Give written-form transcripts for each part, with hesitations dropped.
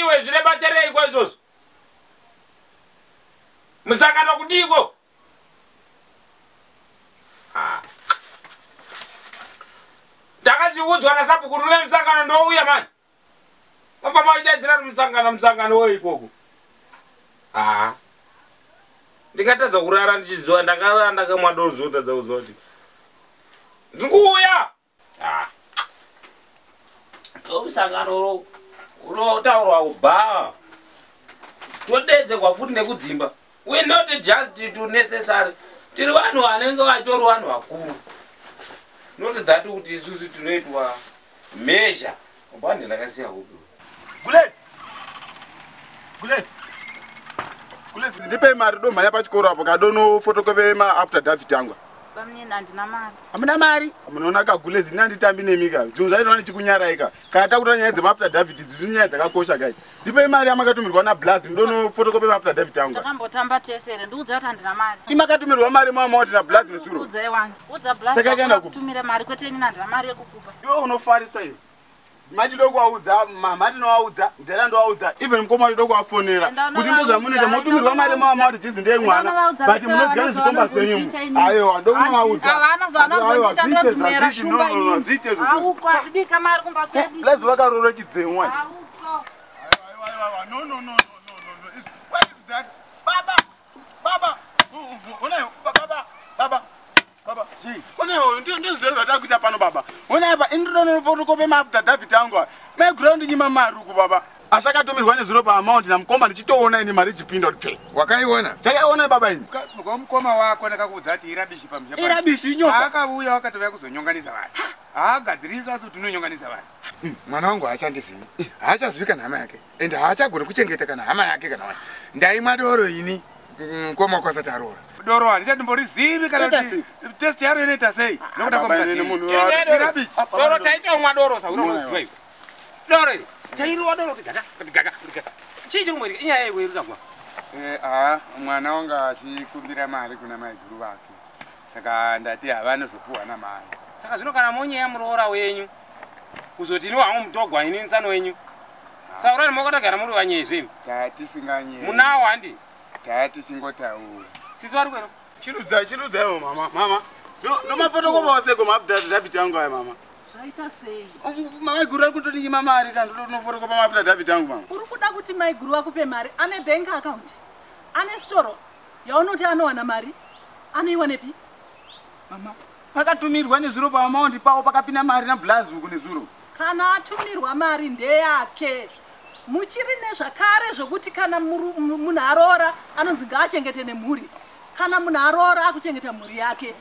Nhaiwe zvine basa reiko izvozvo? Musangano kudiiko? Ah. Takazviudzwa nasabhuku rune musangano ndouya mani. Mafamba vachidaidzira kuti musangano musangano wei ikoko. Ah. Ndikatadza kurara ndichiziva ndakarara ndakamwa doro zvotadza kuziva kuti ndikuuya. Ah. Musangano unotaurwa kubhawa. Todedzerwa futi nekudzimba. We not just to necessary. Tiri vanhu vanenge vatori vanhu vakuru. Not that kuti isusu tinoitwa measure. Bandi ndakasiya kupi? Gulezi. Gulezi. Gulezi ndipe mari domhanya pachikoro apo kadono photocopy ma affidavit angu. Bamnini handina mari. Hamuna mari? Munoona ka Gulezi ini handitambi nemi ka. Zvinhu zvacho ndichikunyarai ka. Kana takuta nyaya dzema affidavit idzi nyaya dzakakosha guys. Ndipei mari yamakatumirwa na Blaz ndono photocopy ma affidavit angu. Takambotamba tese here? Ndikuudza kuti handina mari. Imakatumirwa mari mama wati na Blaz nesuro. Udza wani. Udza Blaz. Saka kaenda kupi? Tumira mari kwete ini handina mari yekukupa. Iwe unofarisa iwe. Machida kuvaudza, mama tinovaudza, mudhara ndovaudza, even mukoma wachida kuvafonera kuti ndozvamunoita motumirwa mari mama wati jizi ndeye mwana but munodya nezvikomba zvenyu. Aiwa ndokunovaudza. Havana zvavanobvondita ndodzimera shumba ini. Auko hatibika mari kumba kwedu. Blaz vakaroora chidzemwa. Auko. Aiwa no no no no no. What is that? Baba. Baba. Ona baba. Baba. Baba, onewo ndizvero zvatakuita pano baba. Ona apa indinonofotokope maaffidavit angu aya. Maiguru ndinyima mari uku baba. Asi akatumirwa nezuro paamount namukoma ndichitoona ini mari ichipinda kuti pfe. Wakaiona? Takaiona baba ini. Mukoma wako ndakakuudza kuti irabishi pamusha. Irabishi inyoka. Akauya wakatouya kuzonyonganisa vanhu. Haagadzirisa asi kuti unonyonganisa vanhu. Mwana wangu haachandizivi. Haachazivi kana hama yake. Ende haachagoni kuchengeta kana hama yake kana wani. Ndaimwa doro ini. Mukoma wako asati aroora. Doro handichatimborizivi kana kuti test yaro inoita sei nokuda kwamukadzi. Doro taitomwa doro sa unoziva iwe. Doro iri tairova doro kuti gaga kuti gaga kuti gaga. Chii chiri kumboitika inyaya yei iri kutagwa? Eh, mwana wanga achikumbira mari kuna maiguru vake. Saka ndati havanozopuwa namai. Saka zvino kana monyeya muroora wenyu kuzoti ini wangu mutogwa ini ntsano wenyu. Saka urani makatogara muri vanyeyi zvenyu. Tatisinganyei. Munawo handi? Tatichingotaura. Sisi vari kwero. Chirudzai, chirudzai mama, mama. Ndomafotokopa waseko maaffidavit angu aya mama. Zvaita sei? Maiguru ari kutoninyima mari kana ndotonofotokopa maaffidavit angu mama. Uri kuda kuti maiguru akupe mari? Ane bank account? Ane store yaunoti anowana mari? Anoiwanepi? Mama, pakatumirwa nezuro paamount pavo pakapinda mari naBlaz uku nezuro. Kana atumirwa mari ndeyake. Muchiri nezvakare zvokuti kana munhu aroora anonzi ngaachengete nemhuri. Kana munhu aroora akuchengeta mhuri yake.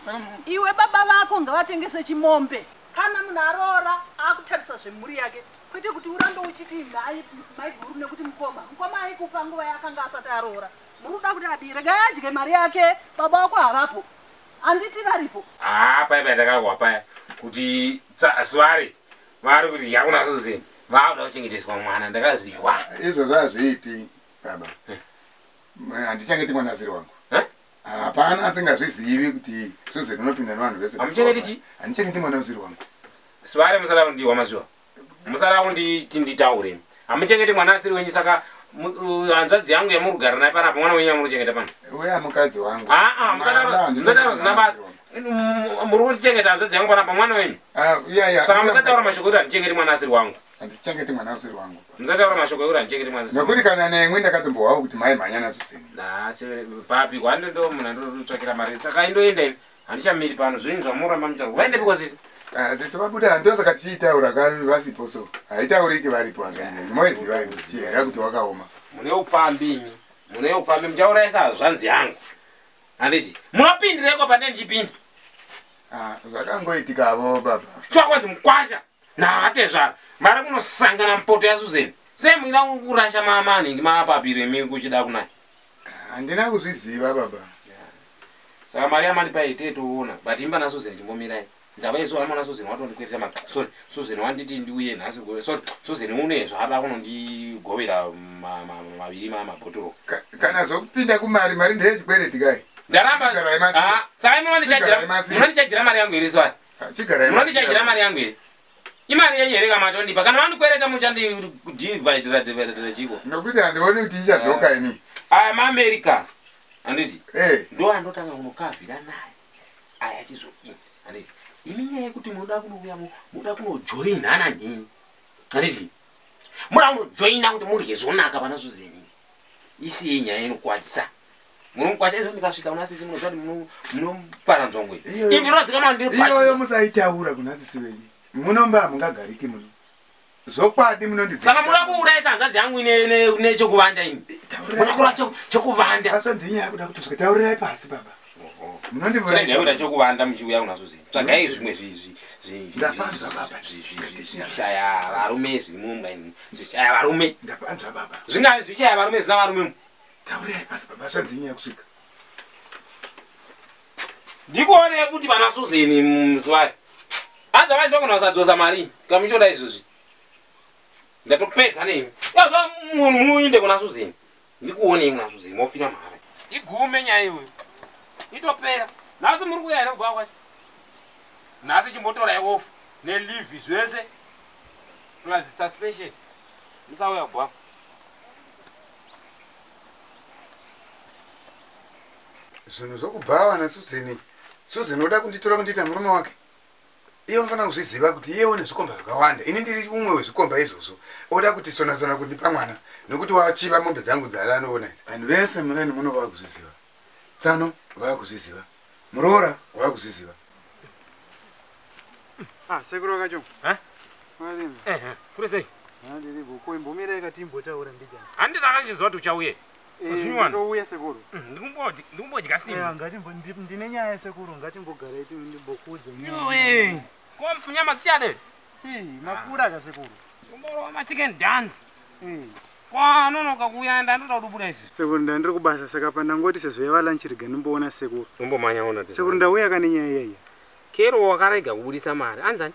Iwe baba vako ngavatengese chimombe. Kana munhu aroora akutarisa zvemhuri yake. Kwete kuti urambe uchiti nhai maiguru nekuti mukoma. Mukoma aikupa nguva yaakanga asati aroora. Muri kuda kuti adii? Regai adye mari yake, baba vako havapo. Handiti varipo. Ah, paya paya takarwa paya kuti svari vari kuti yakuna Susan vakuda kuchengeteswa mwana ndakazviwa. Izvozvo hazviiti baba. Handichengeti mwana asiri wangu. Hapana asingazvizivi kuti Susan unopinda nevanhu vese. Hamuchengeti chii? Handichengeti mwana usiri wangu. Svari musada kundiwa mazuva. Musada kunditi nditaure. Hamuchengeti mwana asiri wenyu saka hanzvadzi yangu yamuri kugara naye panapa mwana wenyu yamuri kuchengeta pano. Uya mukadzi wangu. Ah, musadaro zina basa. Muri kuchengeta hanzvadzi yangu panapa mwana wenyu. Saka musataura mashoko ekuti handichengeti mwana asiri wangu. Handichengeti mwana usiri wangu. Musataura mashoko ekuti handichengeti mwana asiri. Nekuti kana nemwi ndakatombowawo kuti mai mhanya nazo seni. Nhasi papi kwande ndo munhu andotsvakira mari. Saka indoenda ini. Handichamiri pano zvinhu zvamuramba muchitaura. Vaende piko sisi? Sisi vabuda ndosaka tichitaura vasipo so. Haitauriki varipo hanzvadzi. Moiziva imi chihera kuti wakaoma. Mune upfambi imi. Mune upfambi muchaurayisa hanzvadzi yangu. Handiti munopindireiko pane ndichipinda? Zvakangoitikavo baba. Chakwanzi mukwasha navatezvara vari kunosangana mupoto yaSusan. Sei muida kurasha manhingi mapapiro imi kuchida kunaya? Handina kuzviziva baba. Saka mari yamandipa iyi tee toona but imba naSusan chimbomirai. Ndava isu amona Susan watondikwereta mari. Sorry, Susan wanditi ndiuye nhasi. Sorry, Susan une zvaada kunondigovera maviri mabhotoro. Kana zvokupinda kumari mari ndeyechikwereti kai. Ndaramba. Saka munondichajira mari yangu here svari? Chigarai. Munondichajira mari yangu here? Imari yenyu here kamatondipa kana vandikwereta muchandidivhaidira chiko. Nokuti handioni kuti ichadzoka ini. Aya maAmerica. Handiti? Ndo andotanga kunokavhira naye. Aya achizodini. Handiti? Imi nyaya yekuti munoda kunouya munoda kunojoinana nini. Handiti? Munoda kunojoina kuti murye zvonaka pana Suzeni. Isiye nyaya inokwadzisa. Munomukwasha izvo ndikasvika kuna sisi munoziva kuti munopara nzvongo iyi. Ini ndinozikama ndiri pa. Iyoyo musaitaura kuna sisi wenyu. Munomba hamungagariki muno. Zvokwadi munondidzivisa. Saka munoda kuurayisa hanzvadzi yangu nechekuvanda ini. Munoda kuura chekuvanda. Hanzvadzi yenyu yakuda kutosvika. Taurirai pasi baba. Munondivurayisa. Kuda chekuvanda muchiuya kuna Suzeni. Tsvagai zvimwe Ndapanzwa baba. Zvishaya varume zviri ini. Zvishaya varume. Ndapanzwa baba. Zvingari zvishaya varume zvisina varume. Taurirai pasi baba. Hanzvadzi yenyu yakusvika. Ndikuone kuti vana Suzeni musi. Otherwise vanogona kusadzosa mari. Kamuchoda izvozvi. Ndatopedza nemi. Yazva muinde kuna Suzeni. Ndikuonei kuna Suzeni mofira mahara. Igume nyaya iyoyo. Itopera. Nhasi muri kuuya here kubva kwacho? Nhasi chimbotorai off neleave zvese. Plus suspension. Musauya kubva. Zvinhu zvokubhawa naSuzeni. Suzeni oda kunditora kundiita murume wake. Iye unofanira kuzviziva kuti iye une zvikomba zvakawanda. Ini ndiri umwe wezvikomba izvozvo. Oda kuti sona sona kundipa mwana nokuti wachiva mombe dzangu dzaanoona idzi. Vanhu vese murani muno vakuzviziva. Tsano vakuzviziva. Muroora vakuzviziva. Ah, sekuru wakachonga. Ha? Mwalimu. Kuri sei? Ndiri boko imbomira ikatimbotaura ndijani. Handiti akandiziva kuti uchauye. Ndouya sekuru. Ndikumbodya simba. Ngatimbo ndine nyaya sekuru ngatimbogarai ndimbokuudze nyaya. Iwe. Ko nyama dzichade? Chii, makura ka sekuru. Kumborowa ma chicken dance. Kwanonoka kuuya ndandoda kudubuda izvi. Sekuru ndandiri kubasa saka pandangoti sezvo yava lunch rega ndimboona sekuru. Umbomanya ona. Sekuru ndauya kane nyaya iyaya. Kero wakarega kubudisa mari. Anzani?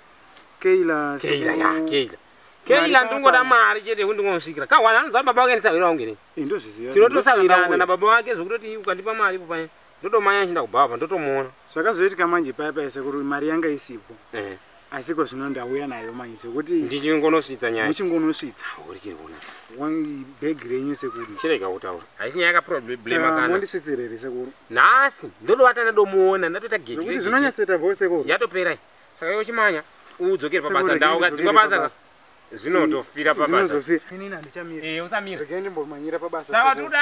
Keila sekuru. Keila ya, Keila. Keila ndingoda mari chete kuti ndingosvikira. Kawana anozva baba wake ndisawira wangu ini. Ndozviziva. Tinotosawirana na baba wake zvekutoti ukandipa mari ipo panye. Ndotomanya chinda kubhava ndotomuona. Zvakazoitika manje paya paya sekuru mari yanga isipo. Asiko zvino ndauya nayo manje zvekuti ndichingonosvitsa nyaya. Muchingonosvitsa. Uri chiri kuona. Bag renyu sekuru. Chirega kutaura. Haisi nyaya yakaproblema kana. Mondisvitsira here sekuru? Nhasi ndodovata ndadomuona ndatoita geji. Zvekuti zvinonyatsoita bho sekuru. Yatopera. Saka iwe chimanya udzokere pabasa ndau ukadzingwa basa. Zvinotofira pabasa. Inini handichamira. Usamira. Regai ndimbomanyira pabasa. Saka tikuda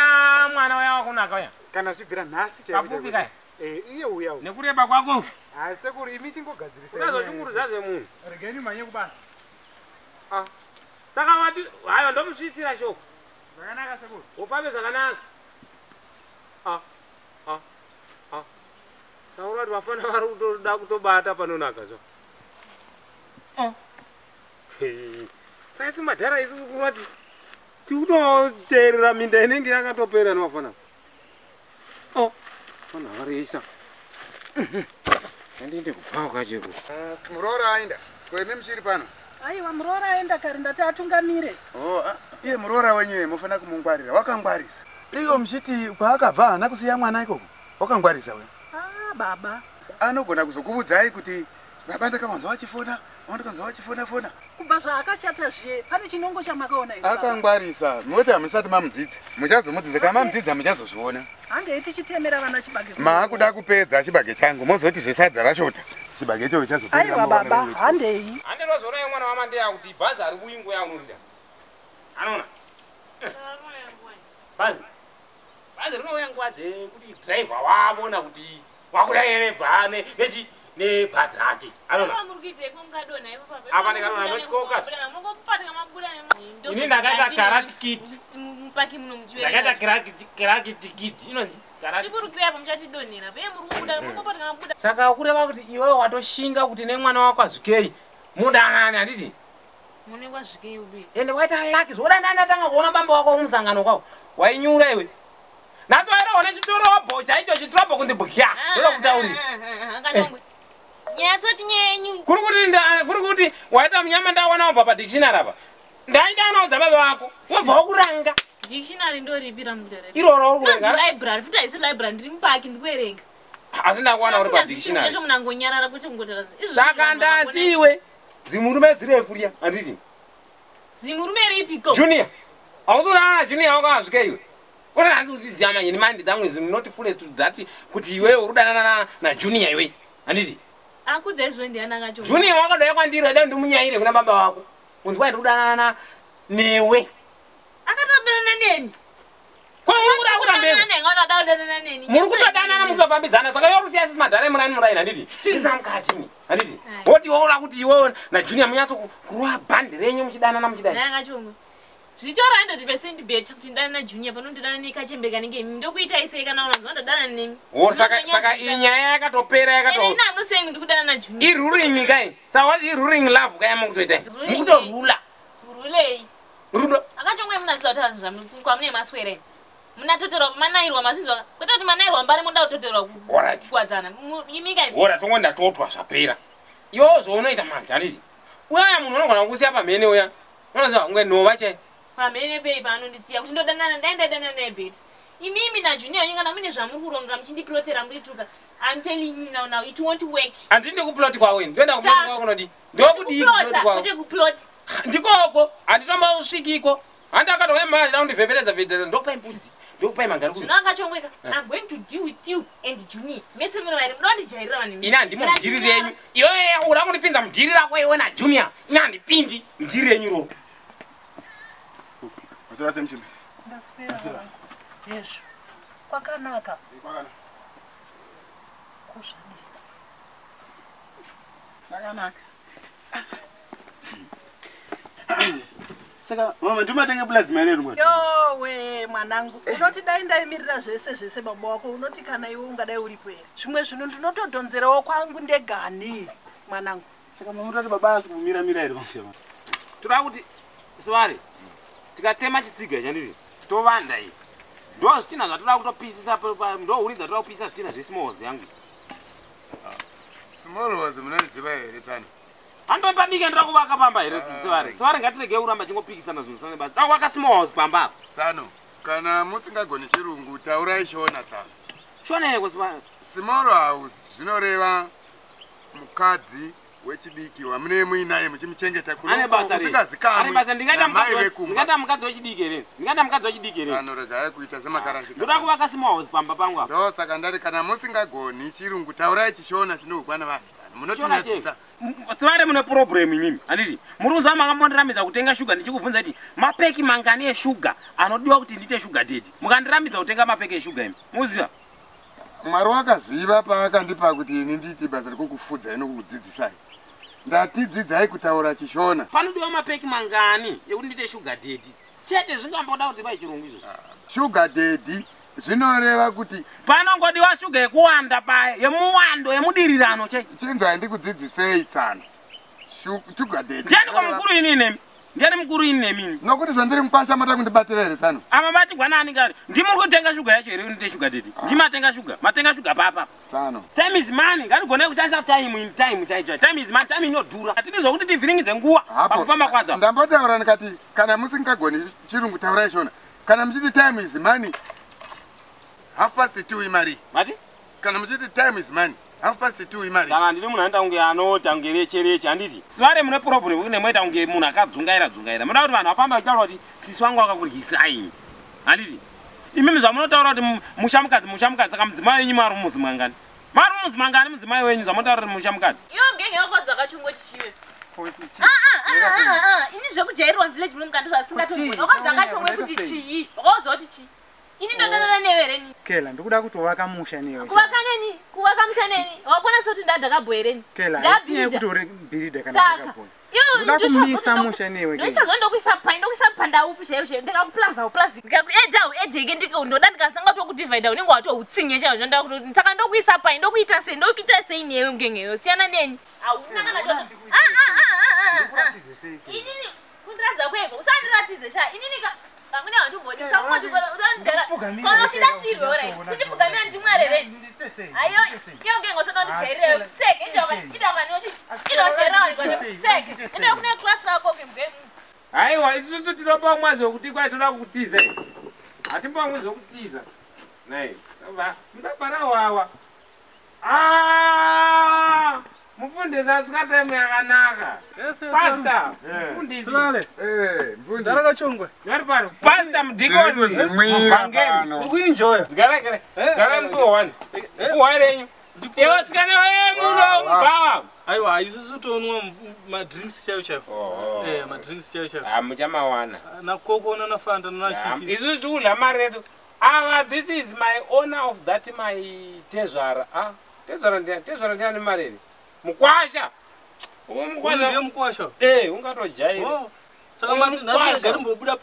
mwana uya wakunaka uya. Kana zvibvira nhasi chaipo. Kapupi kaya. Iye uya. Nekureba kwako. Ah sekuru imi chingogadzirisai. Usazoshungurudza zvemunhu. Regai ndimhanye kubasa. Ah. Saka wati hayo ndomusvitsira shoko. Zvakanaka sekuru. Ufambe zvakanaka. Ah. Ah. Ah. Saura kuti vafana vari kutoda kutobata panonaka zvo. Ah. Saka isu madhara isu kurati tikutoteerera minda inenge yakatopera nevafana. Oh. Fana variisa. Handinde kubvawo kacheko. Muroora aenda. Ko imi muchiri pano? Aiwa muroora aenda kare ndati atungamire. Oh, iye muroora wenyu iye mufanira kumungwarira. Wakangwarisa. Iyo muchiti kwaakabva haana kusiya mwana ikoko. Wakangwarisa wewe. Ah baba. Anogona kuzokuudzai kuti baba ndakawanza wachifona, wandikanzwa wachifona fona. Kubva zvaakachata zve pane chinongo chamakaona here? Akangwarisa. Munoti hamusati mamudzidza. Muchazomudzidza kana mamudzidza muchazozviona. Handei tichitemera vana chibage. Maakuda kupedza chibage changu mozoti zvesadza rashota. Chibage icho chazopera. Aiwa baba, handei. Handirozoona mwana wamandeya kuti bhazi ari kuingo yaunonda. Anoona. Bhazi. Bhazi rinouya nguva dzekuti driver wavona kuti wakuda nebhane nechi nebhazi rake. Anoona. Apa ndikanoona ndotyoka. Ini ndakaita karate kid. Ndakaita karate kid. Inonzi karate. Saka kureva kuti iwewe watoshinga kuti nemwana wako azvikei mudanani handiti? Ende waita lucky zvoda ndatanga kuona bamba wako kumusangano kwako. Wainyura iwe. Nhasi wairaona chitorobho chaicho chitorobho kunzi bhya. Ndoda kutaurira. Nyatsoti nyenyu. Kuri kuti waita munyama ndawana wabva padictionary apa. Ndaida anaudza baba vako. Wobva wakuranga. Dictionary ndoripira mudare. Iroro uri kuverenga. Library futi haisi library ndiri mupaki ndikuverenga. Asi ndakuwana uri padictionary. Ndizvo munangonyarara kuti kungotaura izvo. Saka ndati iwe Zimurume zirefu riya, handiti? Zimurume ripiko? Junior. Hauzodanana Junior wakasvika iwe. Unohanzi uziziva manje nemandi dzangu is not fullest to that kuti iwewe uri kudanana na Junior iwe. Handiti? Akudza izvo ndiani akachongwe? Junior wakadai kwandiri aida ndimunyaire kuna baba vako. Unzwa ndiri kudanana newe. Akatodanana neni. Ko muri kuda kuda mbeu? Muri kutodanana mutofambidzana saka iwe usiya sisi madhara emurani muraini handiti? Ndisina mukadzi ini handiti? Woti iwe unoda kuti iwewe na Junior munyatso kurova bhandi renyu muchidanana muchidai. Naye akachongwe. Zvitora 100% better kuti ndidane na Junior pano ndidane nekachembe kanenge imi. Ndokuitai sei kana unonzwa ndadana nemi? Oh saka iyi nyaya yakatopera yakato. Ini I'm not saying ndikudana na Junior. Iruling kai. Saka what iruling love kai mukutoita? Mukutorula. Rulei. Rudo. Akachongwe munaziva kuti zvamu kwamune maswere. Munatoterwa manairwa masinzwa. Kwete kuti manairwa mbare munoda kutoterwa kukwadzana. Imi kai. Ora tongo ndatotwa zvapera. Iwewe zvaunoita manje handiti? Uya munhu unogona kusiya pamhene uya. Unoziva unge nhova chai. Pamhene pei paanondisiya kuti ndodanana dai ndadanana naye better. Imimi na Junior yenyu kana mune zvamuri kuronga muchindiplotera murituka. I'm telling you now it won't work. Handindi kuplot kwako ini. Ndoenda kuplot kwako kunodii? Ndokudii kuplot kwako? Kwete kuplot. Ndikoko handitombosvikiko. Handi akatouya manje da kundivhevheredza vhevheredza ndokupai mbudzi. Ndokupai mangari kuno. Zvino akachongweka. I'm going to deal with you and Junior. Mese muri vairi munoda kundijairira vanhu imi. Ini handimo mudhiri renyu. Iwe uda kundipinza mudhiri rako iwe na Junior. Ini handipindi mudhiri renyu iroro. Maswera sei muchimbi? Ndaswera. Yezvo. Kwakanaka. Kwakanaka. Kuzvadii? Kwakanaka. Saka mama ndimatenge pulazi mai reru mwana. Yowe mwanangu, unoti dai ndaimirira zvese zvese baba wako, unoti kana iwe ungadai uripo here? Zvimwe zvinhu ndinotodhonzerawo kwangu ndegani mwanangu. Saka mama mutati baba asi kumira mira here mama? Toda kuti Siwari tikatema chitsiga chanditi tovanda iyi. Ndo zvitina zvatoda kutopisisa ndo huni dzatoda kupisa zvitina zvesmalls yangu. Small was munoziva here tsano? Hando padike ndoda kuvaka pamba here Siwari. Siwari ngatirege kuramba chingopikisana zvinhu zvisina basa. Toda kuvaka small house pamba apa. Tsano, kana musingagoni chirungu taurai Shona tsano. Shona yeko Siwari. Small house zvinoreva mukadzi wechidiki wamune muinaye muchimuchengeta Ane basa rei? kunokusingazikamwi Ane basa ndingaita namai mukadzi vekumba. ndingaita mukadzi wechidiki here? Ndingaita mukadzi wechidiki here? Tsano regai kuita semakarashika. Ndoda kuvaka small house pamba pangu apa. Ndosaka ndati kana musingagoni chirungu taurai chishona chinokwana vanhu. Munotinyadzisa. Siwari mune problem imimi. Handiti? Muri kuziva makambondiramidza kutenga shuga ndichikubvunza kuti mapeki mangani eshuga anodiwa kuti ndiite shuga daddy. Mukandiramidza kutenga mapeki eshuga imi. Muziva? Mwari wakaziva paakandipa kuti ini ndiite basa rekukufudzai nokukudzidzisai. Ndatidzidzai kutaura chishona. Panodiwa mapeki mangani ekuti ndiite shuga daddy. Chete zvingamboda kuti pai chirungu izvo. Shuga daddy zvinoreva kuti panongodiwa shuga yekuwanda paya yemuwando yemudirirano chai. Chinzwai ndikudzidzisei tsano. Shuga daddy. Ndiani kwa mukuru ini nemi? Ndiani mukuru ini nemi? Nokuti zvandiri mukwasha moda kundibatira here tsano? Ama batigwa nani kare? Ndimuri kutenga shuga yacho here ndite shuga daddy? Ndimatenga shuga, matenga shuga papa. Tsano. Time is money. Ngatigone kushandisa time in time chaicho. Time is money, time inodhura. Hatidi kuti tivhiringidze nguva pakufamba kwadzo. Ndambotaura ndikati kana musingagoni chirungu taurai Shona. Kana muchiti time is money 2:30 imari. Mati? Kana muchiti time is money 2:30 imari. Kana ndiri munhu anoita kunge anoita kunge rechereche handiti? Siwari mune problem kune moita kunge munhu akadzungaira dzungaira. Munoda kuti vanhu vafamba vachitaura kuti sisi wangu akakuryisai. Handiti? Imimi zvamunotaura kuti musha mukadzi saka mudzimai wenyu mari mumuzi mangani? Mari mumuzi mangani mudzimai wenyu zvamunotaura kuti musha mukadzi? Iwe mugenge wako dzakachongochiwe. Ini zvekujairirwa village muno mukandi zvasingatongoni. Wakaudza akachongwe kuti chii? Wakaudza kuti chii? Ini ndodanana newe here ni? Kela, ndikuda kutovaka musha newe. Kuvaka neni? Kuvaka musha neni? Wakona soti ndadhakabho here ni? Kela, haisi nyaya yekuti uri bhiridha kana dhakabho. Ndoda kumisa musha newe. Ndoichazwa ndokuisa pai, ndokuisa panda upi chaiyo chaiyo. Ndikakuplaza uplazi. Ndikakuedha uedheke ndike ndoda ndikasanga tokudivide unenge watoutsinye chaiyo. Ndoda kuti saka ndokuisa pai, ndokuita sei, ndokuita sei newe mgengeyo. Siyana neni. Hauna kana choto. Ndikuratidze sei? Inini kundiratidza kweko. Usandiratidze sha. Inini ka pamwe vanhu utandijaira. Kana uchida tirwe ora. Kundipfugamira ndimware reni. Ayo, iyo ngengo soda ndijairire. Tseke indoka, indoka nyochi. Indojaira vanhu tseke. Enda kune class rako ke. Aiwa, isusu tinopamwa zvokuti kwai toda kukutiza. Hatimbamwi zvokutiza. Nai, musabara wawa. Ah! Mufundisi asvika time yakanaka. Pastor, mufundisi. Silale. Eh, mfundisi. Ndarakachongwe. Vari pano. Pastor mudikoni. Ndiri pano. Uri kuenjoya. Gara gara. Gara mupiwe one. Puwa renyu. Iwe sikana we muno mubhawa. Aiwa, isusu tonwa madrinks chaiwo chaiwo. Eh, madrinks chaiwo chaiwo. Ah, muchamawana. Na koko na fanta na chichi. Isusu tikudya mari yedu. Ava, this is my owner of that my tezvara. Ah, tezvara ndiani? Tezvara ndiani mari iri? Mukwasha. Uwo mukwasha. Ndiye mukwasha. Eh, ungatojaira. Oh. Saka mati nhasi gari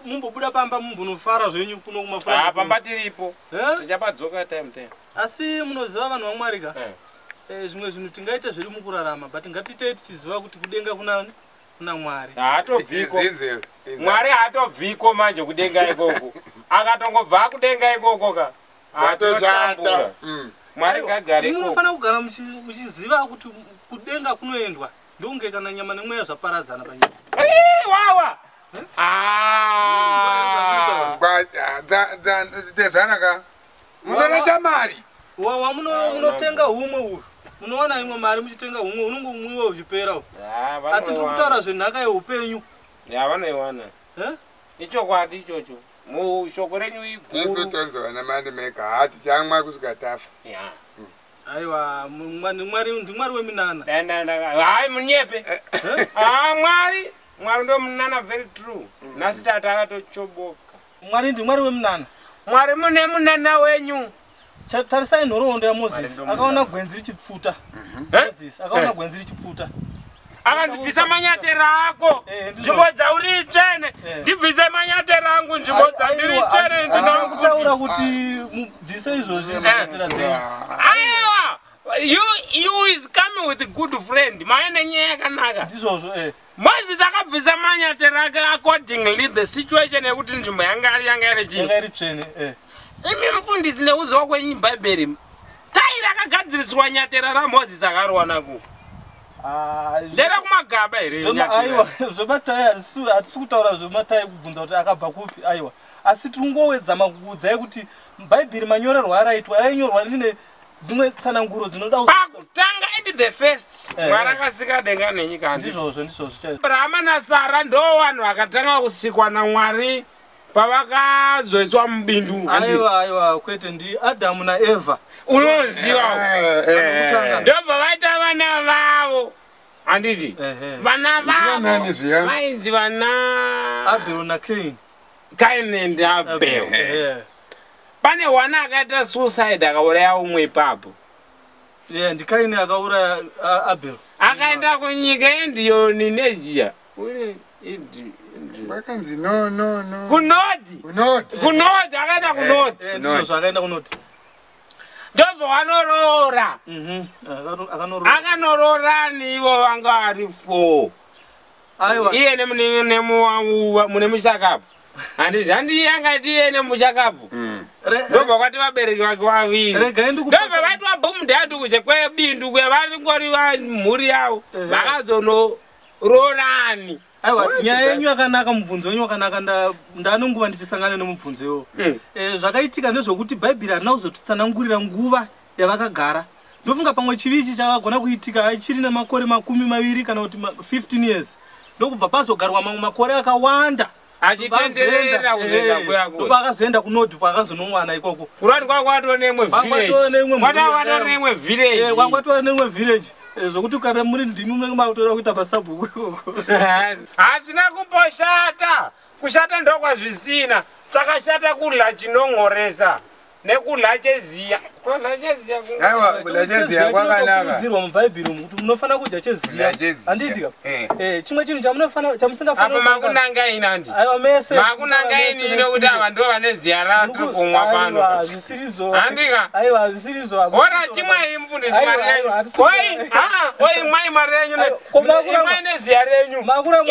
mumbobuda pamba mumbonofara zvenyu kuno kumafura. Ah, pamba tiripo. Tichapadzoka time time. Asi munoziva vanhu vaMwari ka? Zvimwe zvinhu tingaita zviri mukurarama, but ngatitei tichiziva kuti kudenga kuna Mwari. Haatobviko. Mwari haatobviko manje kudenga ikoko. Akatongobva kudenga ikoko ka. Zvatozvata. Mwari ngagare ikoko. Munofanira kugara muchiziva kuti kudenga kunoendwa. Ndonge kana nyama nemweya zvaparadzana panyika. Wawa. Ah. Tezvaraka. Munorasha mari. Wawa munotenga humwe uhu. Munowana imwe mari muchitenga humwe unongomwiwa uchipera. Asi ndiri kutaura zvenhaka yeupenyu. Ya vanoiwana. Ichokwadi ichocho. Mushoko renyu iguru. Tisu tonzi vana mani meka hati chamwa kusvika tafa. Ya. Aiwa, Mwari ndi Mwari weminana. Hayi munyepe. Ah, Mwari, Mwari ndo munana very true. Nhasi tata akatochoboka. Mwari ndi Mwari weminana. Mwari mune munana wenyu. Tarisai nhoroondo yaMozisi. Akaona gwenzi richipfuta. Mozisi akaona gwenzi richipfuta. Akanzi bvisa manyatera ako. Nzvimbo dzauri tsvene. Ndibvise manyatera angu nzvimbo dzandiri tsvene ndinokutaura kuti mubvise izvozvi manyatera dzenyu. Aiwa. You is coming with a good friend. Maene nyaya yakanaka. Ndizvozvo eh. Moses akabvisa manyatera ake accordingly the situation yekuti nzvimbo yanga iri chii? Yanga iri tsvene eh. Imi mufundisi neuziva kwenyu Bhaibheri. Tai rakagadziriswa nyatera raMoses akarowana ku. Ndera kumagaba here aiwa zvematai hatisi kutaura zvematai kubvunza kuti akabva kupi aiwa. Asi tingowedza makuudzai kuti Bhaibheri manyorerwo araitwa rainyorwa rine dzimwe tsananguro dzinoda pakutanga and the first Mwari akasika denga nenyika. Ndizvozvo ndizvozvo chaizvo. Abrahama naSara ndo vanhu vakatanga kusikwa naMwari pavakazoiswa mubindu. Aiwa aiwa kwete ndi Adamu naEvha. Unoziva ndobva vaita vana vavo. Handiti vana vavo vainzi vana Abel naCain. Cain and Abel. Pane wana akaita suicide akauraya umwe ipapo. Ndi Cain akauraya Abel. Akaenda kunyika yeNdiyoni neZiya. Vakanzi no no no. Kunoti. Kunoti akaenda kunoti. Ndizvo akaenda kunoti. Ndobva wanoroora. Akanoroorani ivo vanga vari 4. Aiwa. Iye mune mushakabvu. Handiti handi angati iye nemushakabvu. Ndobva kwati vabereki vake vaviri. Ndobva vaitwa bhumudhadhu kuche kwebindu kuya varingori mhuri yavo vakazonoroorani. Aiwa, nyaya yenyu yakanaka, mubvunzo wenyu wakanaka, ndanonguva ndichisangana nemubvunzo iwowo. Zvakaitika ndezvokuti Bhaibheri harina kuzotitsanangurira nguva yavakagara. Ndofunga pamwe chivi ichi chakagona kuitika chiri nemakore 20 kana kuti 15 years. Ndokubva pazogarwa mamwe makore akawanda. Achitenderera kuzoenda kuya kuya. Ndopakazoenda kunoti kwakazonowana ikoko. Kurati kwakwato nemwe village. Kwakwato nemwe village. Kwakwato nemwe village. Zvokuti kana muri ndimi munenge makutoda kuita pasabhuku ikoko. Hazvina kumboshata. Kushata ndokwazvisina. Chakashata kudla chinongoresa nekudla cheziya. Kudla cheziya. Aiwa, kudla cheziya kwakanaka. Kurudzirwa muBhaibheri umu kuti munofanira kudya cheziya. Handiti ka? Chimwe chinhu chamunofanira chamusingafanira. Apa makunanga ini handi. Aiwa mese. Makunanga ini ino kuti ava ndo vane ziya ratiri kumwa pano. Aiwa, zvisirizo. Handika? Aiwa, zvisirizo. Ora chimwai mufundisi mari yenyu. Oi, oi mwai mari yenyu. Imwai neziya renyu.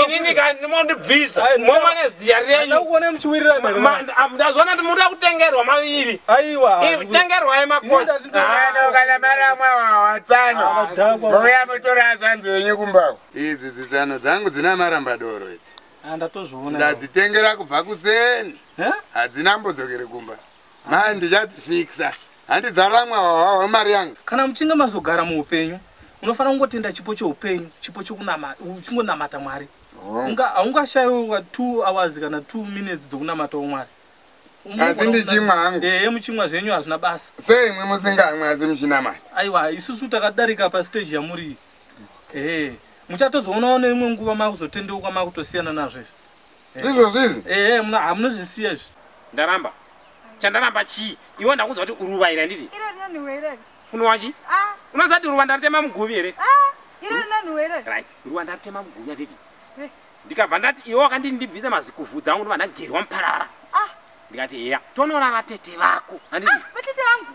Inini ka mondibvisa. Momwa neziya renyu. Ndakuona muchiwirirana. Ndazvona kuti munoda kutengerwa maviri. Aiwa. Tengerwai makoti. Ano kana maramwa watsano. Mouya mutora zvanzi yenyu kumbako. Idzi dzitsano dzangu dzina marambadoro idzi. Ndatozviona. Ndadzitengera kubva kuseni. Hadzina mbodzokere kumba. Mai ndichadzifikisa. Handidzaramwa wawa mari yangu. Kana muchinge mazogara muupenyu, Unofanira kungotenda chipo cheupenyu, chipo chekunamata, uchingonamata Mwari. Haungashayiwa 2 hours kana 2 minutes dzekunamatawo Mwari. Asi ndichimwa hangu. Ehe, muchimwa zvenyu hazvina basa. Sei imwe musingamwi asi muchinamata? Aiwa, isusu takadarika pastage yamuri. Ehe, muchatozoonawo neimwe nguva makuzotendeuka makutosiyana nazvo izvi. Izvozvo izvi? Ehe, hamunozvisiya izvi. Ndaramba. Chandaramba chii? Iwe ndakuudza kuti uruva iri handiti? Iro rinonhuhwa irori. Unowa chii? Unoziva kuti ruva ndaritema muguvi here? Iro rinonhuhwa irori. Right, ruva ndaritema muguvi handiti? Ndikabva ndati iwe wakandini ndibvise mazikuvhudzi angu ndobva ndagerwa muparara. Ndikati heya, tonoona vatete vako handiti? Vatete vangu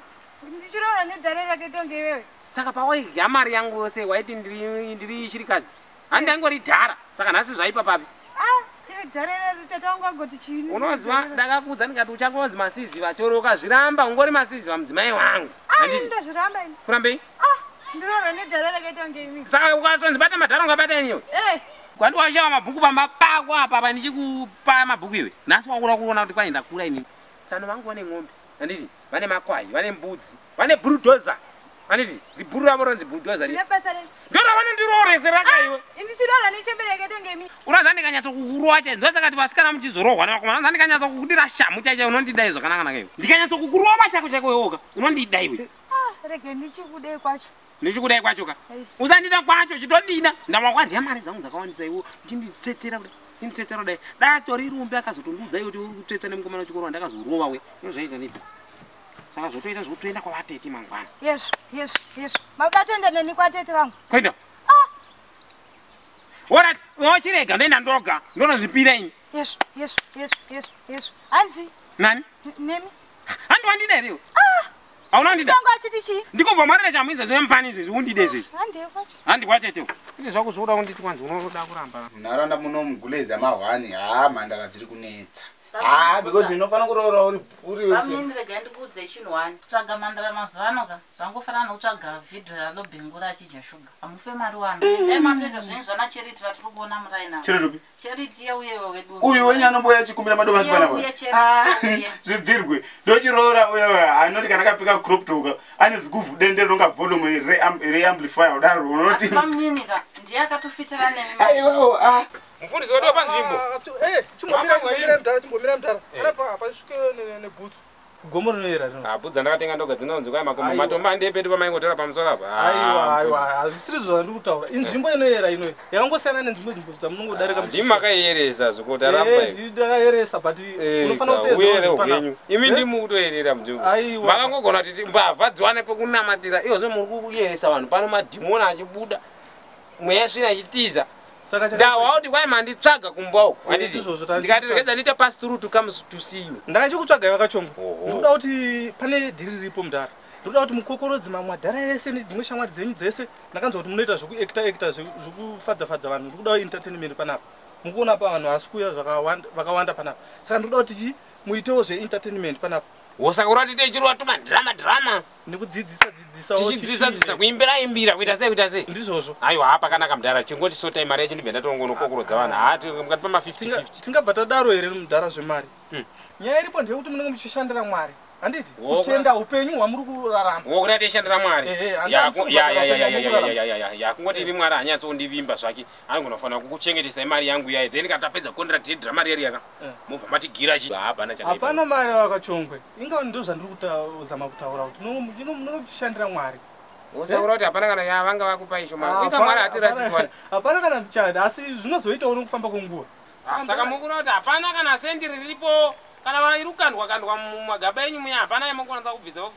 ndichiroora nedhare rakaita iwewe. Saka pawaidya mari yangu yose waiti ndiri chirikadzi. Handi angori dhara. Saka nhasi zvaipa papi? Unoziva ndakakuudza ndikati uchangonzi masiziva choro ukazviramba ungori masiziva mudzimai wangu. Handiti? Ndozviramba ini. Kurambei? Ndiroorwa nedhara rakaita kunge imi. Saka ukatonzi bata madhara ungabata iniwe? Kwandi washawa mabhuku pamba pako apa apa ndichikupa mabhuku iwe. Nhasi wakura kuona kuti kwai ndakura inini. Tsano vangu vane ng'ombe. Handiti? Vane makwai, vane mbudzi, vane bulldozer. Handiti? Zibhuru ravo ronzi bulldozer. Zvine basa rei? Ndora vanondiroorese raka iwe. Ndichiroorwa nechembere yakaita kunge imi. Unoziva ndikanyatsokukurowa chai ndosaka kuti vasikana muchizorohwa nevakomana. Unoziva ndikanyatsokukuudira shamu chai chai unondida izvo zvakanaka iwe. Ndikanyatsokukurova chako chako iwoka unondida iwe. Rege ndichikudei kwacho. Ndichikudai kwacho ka. Usandida kwacho chitondida. Ndawakwadya mari dzangu dzakawandisa iwe uchinditsetsera kudai. Uchinditsetsera kudai. Dai asitori rumbi akazotondiudza iwe kuti uri kutsvetsa nemukomana wechikoro wandakazorova we. Unozvaita nepi? Saka zvotoita zvotoenda kwavatete mangwana. Yes, yes, yes. Makuda neni kwatete vangu. Kuenda. Alright, wochirega ndoenda ndoga. Ndonozvipira ini. Yes, yes, yes, yes, yes. Hanzi. Nani? Nemi. Handi wandida here iwe? Hauna kundida? Tongo achiti chii? Ndikubva marira chamu izvezvi wemupani izvezvi undide izvezvi. Handi kwacho. Handi kwatete. Ine zvako zvokuda kunditi kwanzi unoda kuramba. Munharaunda muno muguleza mahwani, haa mhandara dziri kunetsa. Because inofana kuroora uri wese. Pamweni rega ndikuudze chinhu wani. Kutsvaga mhandara mazuva ano ka zvangofanana nekutsvaga vhidhiyo raLobhengula achidya shuga. Hamufe mari wani. Dai matoita zvenyu zvana Charity vatiri kuona muraini ava. Charity upi? Charity yeuye wedu. Uyu wenyu anomboya achikumbira madomasi panapa. Zvibvirwe. Ndochiroora uya anoti kana akapfeka crop top ane ziguvhu dende rinonga volume reamplifier kudaro unoti. Asi pamunini ka ndiye akatofitana nemi. Aiwawo Mufundisi wedu panzvimbo. Chimbomira mudhara. Panapa hapasvike nebhutsu. Gomo rinoera rino. Bhutsu dzandakatenga ndoga dzinonzi kwai makombo matombo andiye pedu pamaingotora pamusoro apa. Aiwa, aiwa, hazvisiri zvandiri kutaura. Inzvimbo inoera inoyi. Yakangosiyana nenzvimbo dzamunongodarika. Ndimi makayeresa zvekuti aramba iwe. Ndakayeresa but unofanira kuteedza uyere hwenyu. Imi ndimi kutoyerera munzvimbo. Makangogona kuti mbavha dziwane pekunamatira. Izvozvo muri kuyeresa vanhu pano madhimoni achibuda. Mweya svina ichitiza. Ndawa kuti kwai manditsvaga kumba uko. Handiti. Ndikati regedza ndiite pass through to come to see you. Ndakachikutsvagai vakachongo. Ndikuda kuti pane dhiri riripo mudhara. Ndikuda kuti mukokorodzi mamwe madhara ese nedzimwe shamwari dzenyu dzese. Ndakanzwa kuti munoita zvekuacta zvekufadza fadza vanhu. Ndikuda entertainment panapa. Mukuona pa vanhu vasi kuuya vakawanda panapa. Saka ndikuda kuti muitewo zve entertainment panapa. Wosaka urati techirwa tuma drama drama. Nekudzidzisa dzidzisa tichidzidzisa kuimbira imbira kuita sei kuita sei. Ndizvozvo. Aiwa hapa kanaka mudhara chingoti sotai mari yacho ndibve ndatongonokokorodza vanhu. Haa mukati pama 50 50. Tingabva tadaro here mudhara zvemari? Nyaya iripo ndeyekuti munenge muchishandira Mwari. Handiti? Kutenda upenyu hwamuri kurarama. Wokuti tishandira Mwari. Ya kungoti ini Mwari hanyatsondivimba zvake. Anogona kufanira kukuchengetesa mari yangu yayi. Then kana tapedza contract yedrama riya ka. Mobva matigira chi. Hapana chakaipa. Hapana mari wakachongwe. Inga ndo zvandiri kutazama kutaura kuti munokushandira Mwari. Usaura kuti hapana kana yavanga vakupa isho mari. Inga Mwari hatirasisi wani. Hapana kana mchada asi zvinozoitawo nekufamba kwenguva. Saka mukura kuti hapana kana sendi riripo. Kana vairukandwa kandwa mumagaba enyu muya hapana yamunokwanisa kubvisa 50.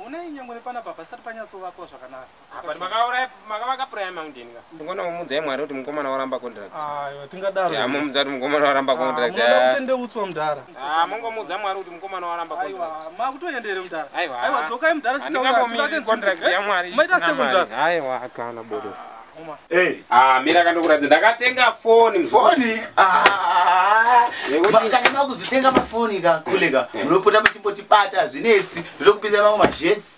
Unai nyangwe nepanapa pasati panyatsovakwa zvakanaka. Apa makauraya makavaka Prayer Mountain ka. Ndingona mumudzai Mwari kuti mukomana waramba contract. Aiwa tingadaro. Ya mumudza kuti mukomana waramba contract. Munoda kutendeutswa mudhara. Mungomudza Mwari kuti mukomana waramba contract. Aiwa makutoendere mudhara. Aiwa. Aiwa dzokai mudhara chitaura tivake contract ya Mwari. Maita sei mudhara? Aiwa kana bodo. Mira kandokuratidza ndakatenga foni. Foni? Kana makuzotenga mafoni ka kule ka munopota muchimbotibata zvinetsi ndotokupinza mamwe majetsi.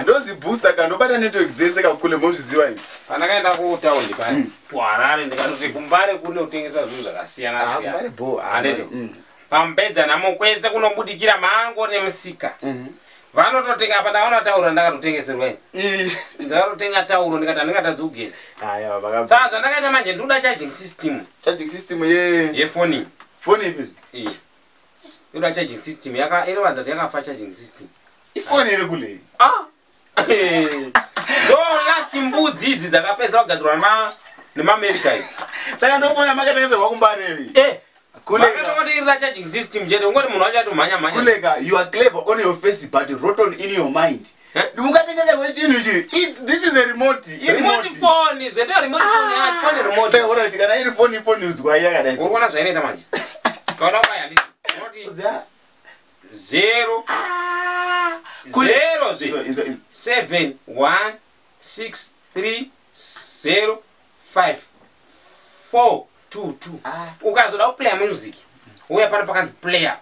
Ndozi booster ka ndobata network dzese ka kule mozviziva imi. Pandakaenda kutaundi paya kuHarare ndikatoti kuMbare kune kutengeswa zvinhu zvakasiyana siyana. Kumbare bho. Handiti. Pamupedza namo kwese kunobudikira mango nemusika. Vanototenga apa ndaona tauro ndakatotengeserwa ini. Ndakatotenga tauro ndikati handingatadzi kugeza. Aya baba. Saka zvandakaita manje ndikuda charging system. Charging system ye yefoni. Foni ipi? Iyi. Inoda charging system yaka inoratidza kuti yakafa charging system. Ifoni iri kule. Ah. Ndo last mbudzi idzi dzakapedza kugadzirwa nema nemaAmerica idzi. Saka ndofona makatengeserwa kuMbareri. Eh. Kuleka. Vakatongoti iri charging system chete ungoti munhu wacho atomhanya mhanya. Kuleka, you are clever on your face but rotten in your mind. Ungatengeserwa chinhu ichi. This is a remote. I Remote phone, zvete remote phone yacho, phone remote. Saka alright, kana iri phone ifoni rudzwa yakadai. Uri kuona zvainoita manje. Kaona kubaya handiti. Unoti 0 0 zve 7 1 6 3 0 5 4 2 2. Ukazoda kuplaya music, uya pano pakanzi player,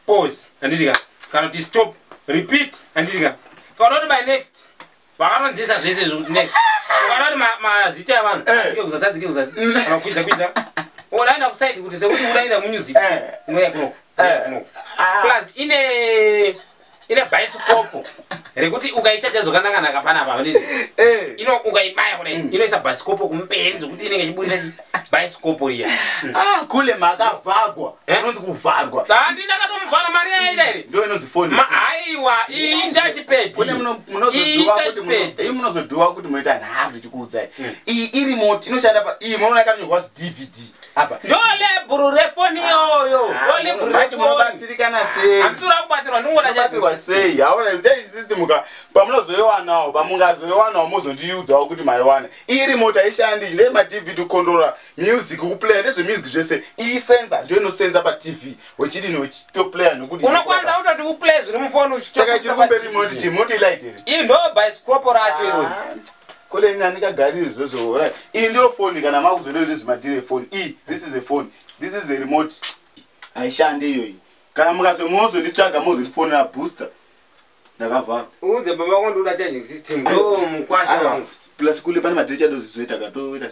pause, handiti ka? Kana kuti stop, repeat, handiti ka? Kaona kuti by next, vakatonzisa zvese izvi kuti next. Ukaona kuti mazita evanhu, adzike kuzasi, adzike kuzasi, kana kukwidza kwidza. Udaenda kuside kuti sekuti udaenda mumusic, unouya kunoko, unouya kunoko. Plus ine bhaisikopo rekuti ukaichaja zvakanaka-naka panapa handiti? Ino ukaibaya kudai, inoisa bhaisikopo kumberi zvekuti inenge ichibudisa chi bhaisikopo riya. Ah, kule makavhagwa. Inonzi kuvharwa. Handi ndakatomuvhara mari yaida here? Ndo inonzi foni. Aiwa, iyi touchpad. Kune Iyi munozodhuwa kuti touchpad. iyi munozodhuwa kuti munoita nharo tichikuudzai. Iyi iremote inoshanda pa iyi munoona yakanyorwa kuti DVD apa. Ndo lebhuru refoni iyoyo. Ndo lebhuru Manje refoni. munobatsirikana sei? Handisi kuda kubatsirwa, ndingoda Munobatsirwa sei? Haona charging system ka pamunozoiwanawo, pamungazoiwanawo mozondiudzawo kuti maiwana. Iyi remote haishandi, ndeye ma DVD kukondora music kuplaya ndezvemusic zvese. Iyi sensor ndiyo inosenza pa TV wechidini wechitoplaya nekuti Unokwanisa kutoti uplay zviri mufoni Saka chiri kumberi remote chii? Munoti light here? Iyi ndo bhaisikopo racho irori. Kule ini handingagariri izvozvo. Right. Iyi ndiyo foni kana makuzoda zvemadhiri efoni. Iyi, this is a phone. This is a remote. Haishandi iyoyi. Kana mukazomozonditsvaga mozondifonera booster. Ndakavhara. Uudze baba vako ndikuda charging system. Ndo mukwasha wangu. Plus kule pane madhiri chadozoita katoita.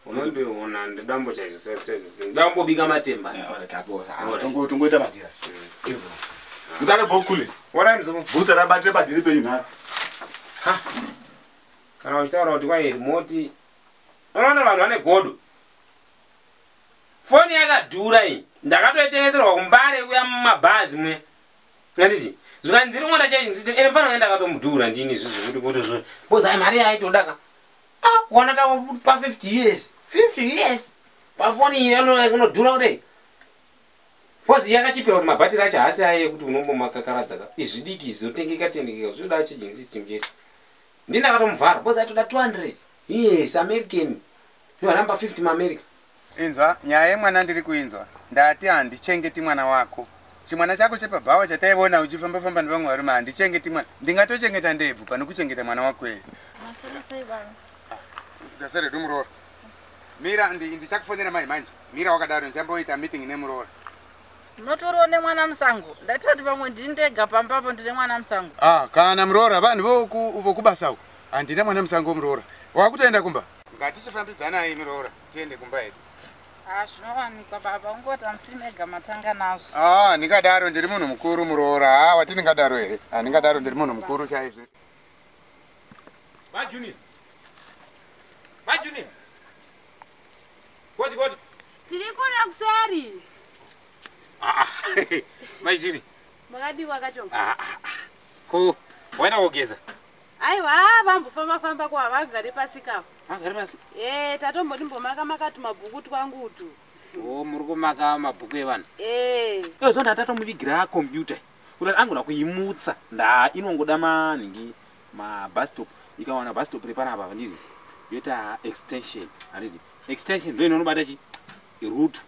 Unondiona ndidambo charging system. Ndambobika matemba. Tongoita madhira. Musare bo kule. Ora mzumu. Booster rabatire padhiri penyu nhasi. Kana uchitaura kuti kwai remote. Unoona vanhu vane godo. Foni yakadhura iyi. Ndakatoitengeserwa kuMbare kuya mumabhazi muya. Handiti? Zvikanzi ndiri kungoda charging system. Ene mfana ndakatomudhura ndini izvozvo kuti kuti zvo. Because ai mari yaitoda ka. Ah, kuona ta pa 50 years. 50 years. Pafoni iyi inodhura kudai. Because yakachipira kuti mabhatiri acho haasi aye ekuti unombomakakaradza ka. Izvi diki izvi zvotengeka tengeka zvinoda charging system chete. Ndini ndakatomuvhara because aitoda 200. Yes, American. Inoramba 50 maAmerica. Inzwa, nyaya yemwana ndiri kuinzwa. Ndati handichengeti mwana wako. Chimwana chako chepabhawa chataiona uchifamba-famba nevamwe varume handichengeti mwana. Ndingatochengeta ndebvu pane kuchengeta mwana wako here. Gasere muroora. Mira, ndichakufonera mai manje. Mira wakadaro ndichamboita meeting nemuroora. Munotoriwo nemwana musango. Ndaitoti pamwe ndini ndega pambapo ndine mwana musango. Ah, kana muroora vanhu vokubasa uko. Handina mwana musango muroora. Wakutoenda kumba? Ngatichifambidzanai muroora, tiende kumba hedu. Ah, zvinowanikwa baba, ungoti hamusiri mega matanga nazvo. Ah, ndingadaro ndiri munhu mukuru muroora. Ah, wati ndingadaro here? Ah, ndingadaro ndiri munhu mukuru chaizvo. Va Junior. Va Junior. Koti koti. Tiri kuno kuseri. Ah, Mai Junior. Makadiwa kachonga. Ah, ah, ah. Ko waenda kogeza? Aiwa, vambofamba famba kwa vagare pasi kapo. Vagare pasi? Eh, tatomboti mbomaka makati mabhuku twangu utu. Oh, muri kumaka mabhuku evanhu. Eh. Iyo zonda tatomuvigira computer. Kuti angoda kuimutsa. Nda inongoda maningi ma bus stop. Ikawana bus stop repanapa handiti. Yoita extension handiti. Extension ndo inonobata chi route.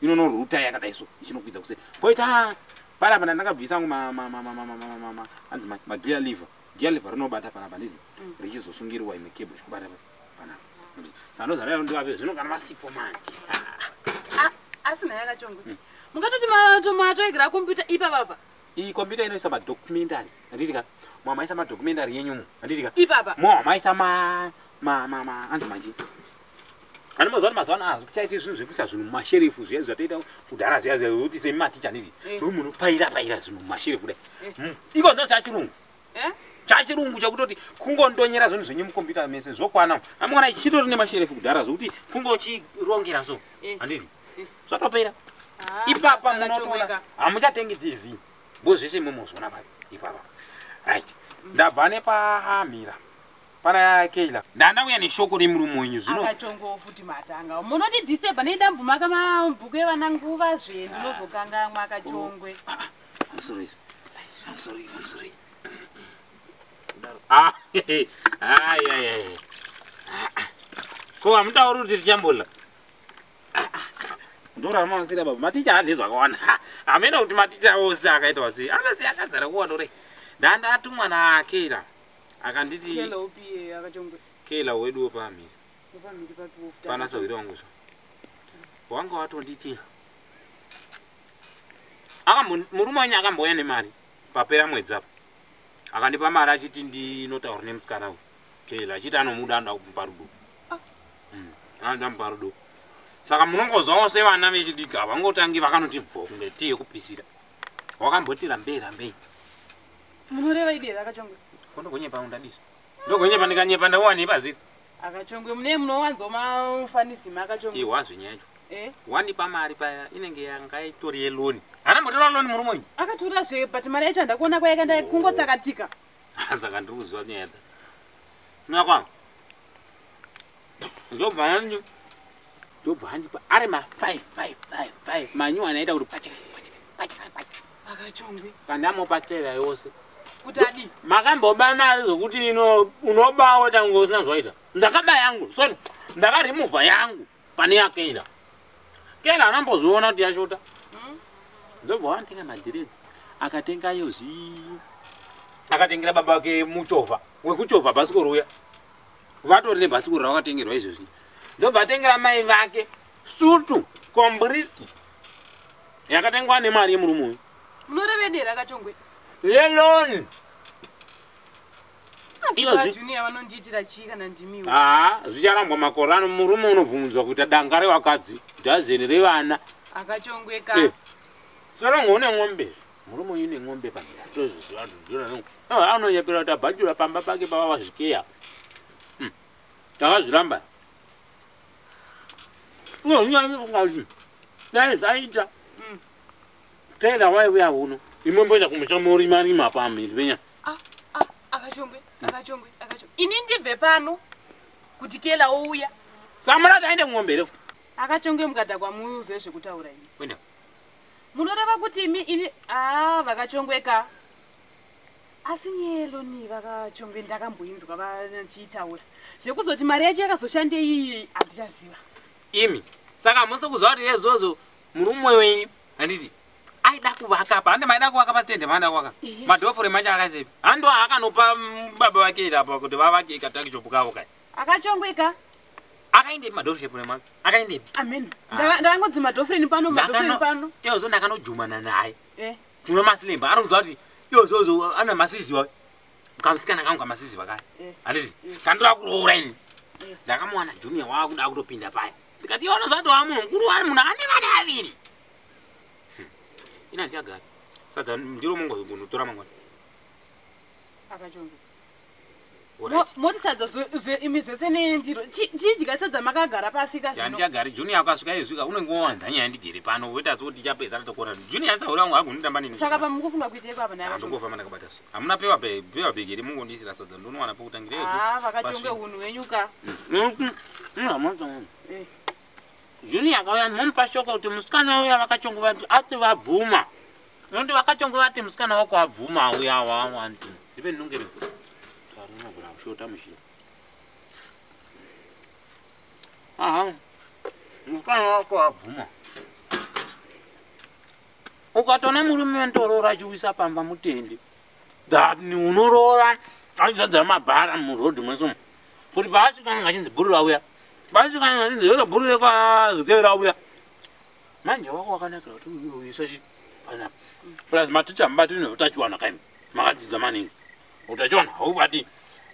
Inono router yakadai so ichinokwidza kuseri. Poita panapa ndakabvisa angu ma anzi ma gear lever. Gear lever rinobata panapa handiti. Richizosungirwa imwe cable ichikubata panapa. Saka ndozvadai ndivape zvino kana vasipo manje. Asi naye kachongo. Mungatoti matoigira computer ipapapa. Iyi computer inoisa madocumentary handiti ka? Mwamaisa madocumentary yenyumo handiti ka? Ipapa. Mwamaisa ma anzi manji. Ani mazuva ano mazuva ano hazvichaiti zvinhu zvekuisa zvinhu mumasherefu zviya zvatoita kudhara zviya zviya zvekuti sematicha handiti Eh. zvekuti munopaira paira zvinhu mumasherefu kudai. Eh. Iko zvino chachirungu. Eh? Chachirungu chekutoti kungondonyera zvinhu zvenyu mukombiyuta mese zvokwana. Amuona chichitori nemasherefu kudhara zvokuti kungochirongera so. Eh. Handiti? Eh. Zvatopera. Ah, Ipapa basa munotoona akachongweka. hamuchatengi TV. Bo zvese mumozviona papi ipapa. Right. Ndabva nepamhira. Pana Keila. Ndandauya neshoko remurume wenyu zvino. Akachongowo futi matanga. Munoti disturb neidambumaka mabhuku evana nguva zve ndinozokangamwa akachongwe. I'm sorry. I'm sorry. I'm sorry. Ah, ai ai ai. Ko hamutauri kuti tichambodla. Ndoramamasira baba. Maticha ane zvakawanda. Hamena kuti maticha ose akaitwa sei. Anosiya akazara kuwanda kudai. Ndandatumwa naKeila. Akanditi Kela upi akachongwe. Keila wedu wepamhiri. Wepamhiri papi wofuta. Pana sawira wangu zvo. Wanga watonditira. Akambo murume wenyu akambouya nemari papera mwedzi apa. Akandipa mari achiti ndinotaura nemusikana uyu. Keila achiti anomuda anoda kumupa rudo. Anoda kumupa rudo. Saka munongozwawo sevana vechidiki havangotangi vakanoti bvo kunge tii yekupisira. Wakamboti rambei rambei. Munoreva idera akachongwe. Kondogonyepa undadizvo. Ndogonyepa ndikanyepa ndawanepa zviri. Akachongwe mune munowanzo mafanizima akachongwe. Ihwa zvenyaya yacho. Eh? Wandipa mari paya inenge yanga itori yeloni. Haana loni murume uyu. Akatora zve but mari yacho handakuona kwayakaenda kungotsakatika. Saka ndiri kuziva nyaya dza. Nakwa. Ndobva andi. Ndobva andipa ari ma 5555 manyuwani aita kuti pachika pachika pachika pachika. Akachongwe. Kandamupa tera yose. Kuti adii? Makamboba mari zokuti ino unobawo tange usina zvaita. Ndakaba yangu. Sorry. Ndakarimuvha yangu pane yakeila. Keila anambozoona kuti yashota. Ndobva wantenga madhiredzi akatengayo zvi akatengera baba vake muchovha wekuchovha bhasikoro uya vatori nebhasikoro ravakatengerwa izvozvi ndobva atengera mai vake sutu kombriti yakatengwa nemari yemurume uyu Munoreva idera akachongwe. yeloni Asi Iyo zvi- vajunior vanondiitira chii kana ndimiwo? haa zvicharambwa makore ano murume unobvumidzwa kuita danga revakadzi dhazeni revana Akachongweka. Eh. Sorongo une ng'ombe zve. Murume uyu une ng'ombe pamira. Tozviziva kuti anonyepera kuti abhajura pamba pake pava vazvikeya. Takazviramba. Unozvinyanya dai zvaita. Tera waiuya uno. Imwe mboenda kumusha morima rima pamhiri penya. Akachongwe, akachongwe, akachongwe. Ini ndibve pano kuti Kela ouya. Samura taende ng'ombe here. Akachongwe mukadhakwa muuzwe zvekutaura ini. Kuenda. Munoreva kuti imi ini ah vakachongweka. Asi nyeloni vakachongwe ndakamboinzwa vachiitaura. Zvekuzoti mari yacho yakazoshandei handichaziva. Imi. Saka musi kuziva kuti izvozvo murume wenyu handiti aida kuvaka apa hande maida kuvaka pasitende maida kuvaka madhofure macho akaisepi hando akanopa baba vake iri apa kuti vavake ikatakichopu kavo kai Akachongweka. akaendepi madhofure make akaendepi Amen. Ndakangodzi madhofureni pano, madhofureni pano. Izvozvo ndakanojumana naye Eh. kuno masilemba ari kuziva kuti izvozvo ana masiziva kamusikana kangu kamasiziva kaya Eh. handiti kandoda kuroora ini ndakamuwana junior waakuda kutopinda paya ndikati iwe unozvati waa munhu mukuru wani munhu ane vana vaviri ina ndichagara sadza ndiro mongozonotora mangwana Akachongwe. Alright. Moti sadza imi zvese nendiro. Chidya sadza makagara pasi ka zvino. handichagari junior akasvika izvika unenge wawanza nyaya ndigere pano woita sekuti tichapedza tatokona junior asaura wangu hagonitamba nini Saka pamukufunga kuitei kwapa naye akachongwe. handongofamba ndakabata zve hamuna pepa pepa bhegi here mungondiisira sadza ndonowana pekutangira Ah, vakachongwe hunhu hwenyu ka. Eh. Junior akauya momupa shoko kuti musikana uya vakachongo vati ati vabvuma nokuti vakachongo vati musikana wako abvuma uya wawanti ndipe ndinongere karinogona kushota mushira aha musikana wako abvuma ukatona murume wendoroora achiuisa pamba mutende that unoroora achizadza mabhara murodhi mwese umu kuti paasvikana ngachinzi bhuru rauya paasvikana ngachinzi hero bhuru rekwazvikeve rauya manje wako wakanakira kuti uisa chi panapa plus maticha mubati neutachiwana kaimi makadzidza maningi utachiwana haubati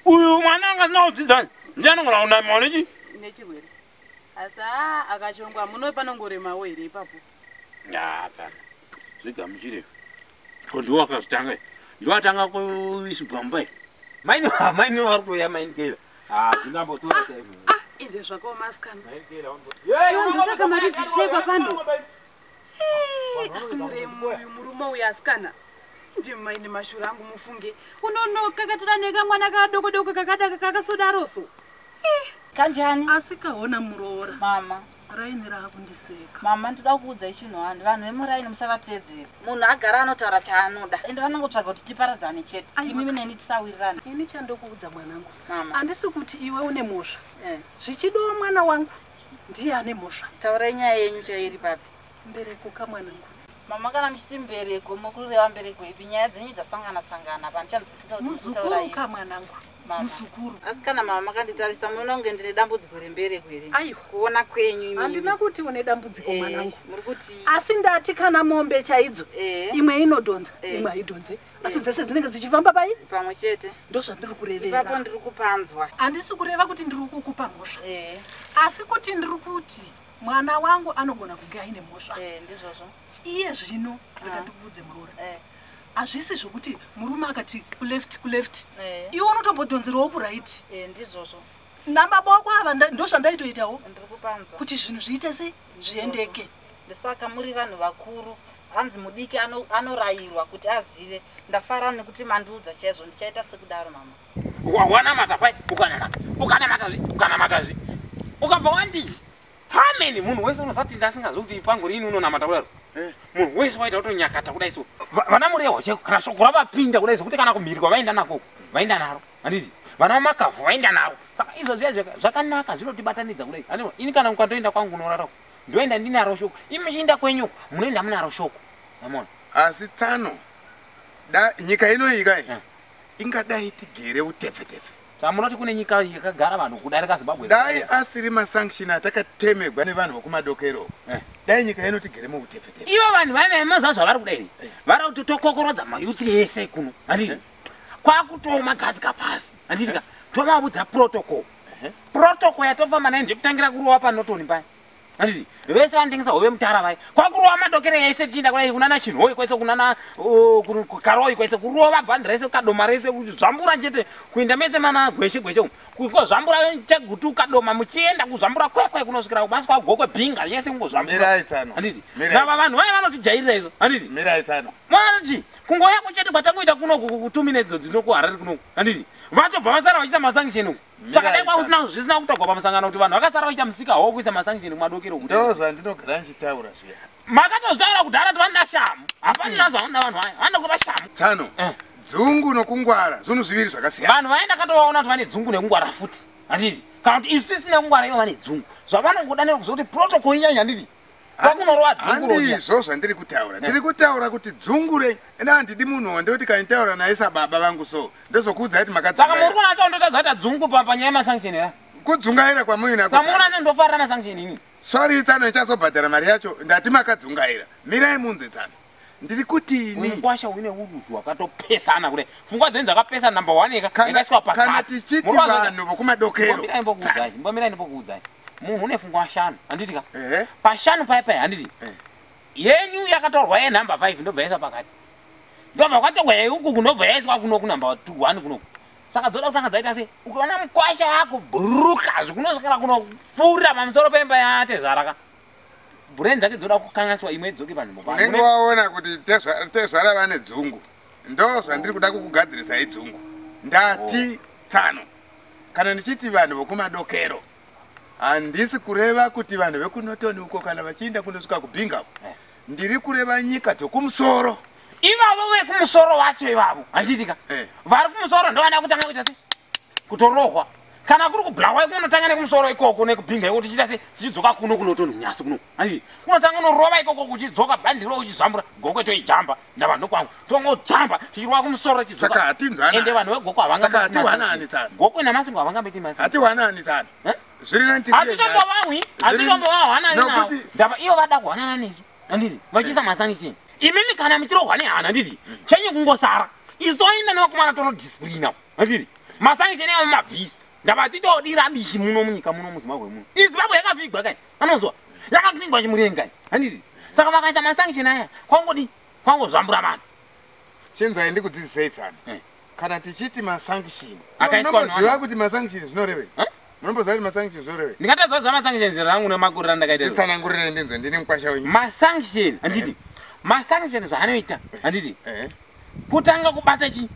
uyu mwana anga asina kudzidza ndiye anogona kunamiwa nechi Nechirwere. Asi haa akachongwa muno panongoremawo here ipapo? Hapana. Zvigamuchire. Ko ndiwo akazvitanga. Ndiwo atanga kuisibwa mumba. Maini maini vari kuuya maini Keila. Ah, zvingambotora chaizvo. Ah, ende zvakaoma asikana. Shuwa ndosaka mari dzichekwa pano. Asi muremu uyu murume uyu asikana. Ndimai nemashura angu mufunge. Unonokakatira nekamwana kadoko doko kakadaka kakasodaro so. Kanjani? Asi kaona muroora. Mama. Raini raakundiseka. Mama ndoda kukuudzai chinhu handi vanhu vemuraini musavatedzera. Munhu agara anotaura chaanoda. Ende vanongotsvaga kuti tiparadzane chete. Imimi neni tisawirirane. Ini chandokuudza mwanangu. Mama. Handisi kuti iwe une mhosva. Zvichidiwa mwana wangu ndiye ane mhosva. Taurai nyaya yenyu chairi papi. Mbereko kamwanangu. Mama kana muchiti mbereko mukureva mbereko ipi nyaya dzenyu dzasangana sangana apa ndichanzwisisa kuti Muzukuru kamwanangu. Muzukuru. Asi kana mama makanditarisa munoona kunge ndine dambudziko rembereko here? Aiwa. Kuona kwenyu imimi. Handina kuti une dambudziko mwanangu. Muri kuti Asi ndati kana mombe chaidzo imwe inodhonza imwe haidhonze asi dzese dzinenge dzichifamba pai pamwe chete. Ndozvandiri kurevera. Ipapo ndiri kupanzwa. Handisi kureva kuti ndiri kukupa mhosva. Asi kuti ndiri kuti mwana wangu anogona kunge aine mhosva. Ndizvozvo. Iye zvino rega ndikuudze muroora. Hazvisi zvokuti murume akati kuleft kuleft iwe unotombodhonzerawo kuright. Ndizvozvo. Namaboko ava ndozvandaitoitawo Ndiri kupanzwa. kuti zvinhu zviite sei zviendeke. Ndosaka muri vanhu vakuru hanzi mudiki anorayirwa kuti azive. Ndafara nekuti mandiudza chaizvo ndichaita sekudaro mama. Wanamata pai ukanamata ukanamata zve ukanamata zve ukabva wandii hameni munhu wese unosati ndasingazivi kuti pangu rini unonamata kudaro. Munhu wese waita kutonyakata kudai so vana murehwa chaiko kana shoko ravapinda kudai so kuti kana kumhiri kwavaenda nako vaenda naro handiti vana vamakavhu vaenda naro saka izvo zviya zvakanaka zvinotibatanidza kudai handiti ini kana mukandoenda kwangu unorara ndoenda ndinaro shoko imi muchienda kwenyu munoenda munaro shoko mamona. Asi tsano da nyika ino iyi ingadai tigere utepfetepfe. Saka munoti kune nyika yakagara vanhu kudarika Zimbabwe. Dai asiri masanction atakatemegwa nevanhu vokumadokero. Dai nyika ino tigere muutepfetepfe. Ivo vanhu vaiva mazuva zvavari kudai vari kuti tokokorodza mayouth ese kuno handiti kwakutoma gadzika pasi handiti ka tovaudza protocol. Protocol yatofamba nayo ndekutangira kurova panotoni paya handiti vese vanotengesa hove mutara vai kwakurova madokero ese tichienda kudai kunana Chinhoyi kwese kunana Karoi kwese kurova bhandi rese kadoma rese kuzvambura chete kuenda mese mana gweshe gweshe umu kuzvambura chegutu kadoma muchienda kuzvambura kwekwe kunosvikira kubasi kwagokwe bhinga yese kungozvambura. Mirai tsano. Handiti nava vanhu vaya vanotijairira izvo handiti mirai tsano. Mwanati kungoya kuchete kwatangoita kunoku ku2 minutes idzo dzinoku Harare kunoku handiti vatobva vasara vachiita masanction uku. Saka dai kwakusina zvisina kutagwa pamusangano kuti vanhu vakasara vachiita musika hwo kuisa masanction kumadokero kuti. Ndozvandinogara ndichitaura zviya. Makatozvitaura kudhara kuti vanoda shamu. Hapana zvavanoda vanhu vaya. Vanoda kuva shamu. Tsano. Dzungu nokungwara zvinhu zviviri zvakasiyana. Vanhu vaya ndakatovaona kuti vane dzungu nekungwara futi. Handiti kana kuti isu tisina kungwara ivo vane dzungu. Zvavanongoda ndezvekuti protocol inyanya handiti. Kwakunorova dzungu ronya. Handizvo zvandiri kutaura. Ndiri kutaura kuti dzungu renyu ena handidi munhu wandoti kanitaura naye sababa vangu so ndozokuudzai kuti Saka makadzungaira. muri kunatsa kundotadza kuita dzungu panyaya yemasanction here? Kudzungaira kwamuinako. Saka muri kunatsa ndofarira masanction ini. Sorry tsano ichazobhadhara mari yacho ndati makadzungaira. Mirai munzwe tsano. Ndiri kuti ini Mukwasha une uruzu hwakatopesana kudai. Pfungwa dzenyu dzakapesana number 1 eka yakaiswa pakati. Kana tichiti vanhu vokumadokero. Mbomirai ndimbokuudzai. Mbomirai ndimbokuudzai. Munhu une pfungwa shanu handiti ka? Pashanu paya paya handiti? Yenyu yakatorwa yenhamba 5 ndobva yaiswa pakati. Ndobva kwatorwa yeuku kunobva yaiswa kuno kunhamba 1 kunoku. Saka dzoda kutanga dzaita sei? Ukaona mukwasha wako bhuruka zvikunosvikira kunopfuurira pamusoro pemba yatezvara ka. Brain dzake dzoda kukanganiswa imwe idzoke panzvimbo payo. Unenge waona kuti tezvara vane dzungu. Ndo zvandiri kuda kukugadzirisai dzungu. Ndati tsano. Kana ndichiti vanhu vokumadokero handisi kureva kuti vanhu vekunotoni uko kana vachienda kunosvika kubhinga uko. Ndiri kureva nyika dzokumusoro. Ivavo vekumusoro vacho ivavo handiti ka vari kumusoro ndovada kutanga kuita sei kutorohwa kana kuri kubhulawa kunotanga nekumusoro ikoko nekubhinga ikoko tichiita sei tichidzoka kuno kunotoni kunyasi kuno handiti kunotanga unorova ikoko kuchidzoka bhandiro uchizvambura gokwe toijamba ndava ndokwangu tongojamba tichirova kumusoro tichidzoka. Saka hatinzwanani. Ende vanhu vegokwe Saka hatiwanani tsano. Gokwe namasingo havangamboiti masi. Hatiwanani tsano. Zviri nani tisiye nyaya. Hatitombovawi hatitombovawanani navo. Nokuti- Ndava ivo vada kuwanana nesu handiti vachiisa masanction. Imimi kana muchirohwa nehana handiti chenyu kungosara isu toenda nevakomana tonodisciplina handiti masanction avo mabvisi. Ndava titodira bishi muno munyika muno muZimbabwe muno. Izimbabwe yakavigwa kai, anonzwa yakavigwa chimurengai, handiti? Saka vakaita masanction aya, kwangodi kwangozvambura vanhu. Chinzwai ndikudzidzisei tsano. Kana tichiti masanction, Akaiswa munomboziva vanhu. kuti masanction zvinorevei? Munomboziva kuti masanction zvinorevei? Ndingatadza zvamasanction zera rangu nemakuriro andakaita. Titsanangurire ndinzwe, ndini mukwasha wenyu. Masanction, handiti? Masanction zvaanoita, handiti? Kutanga kubata chi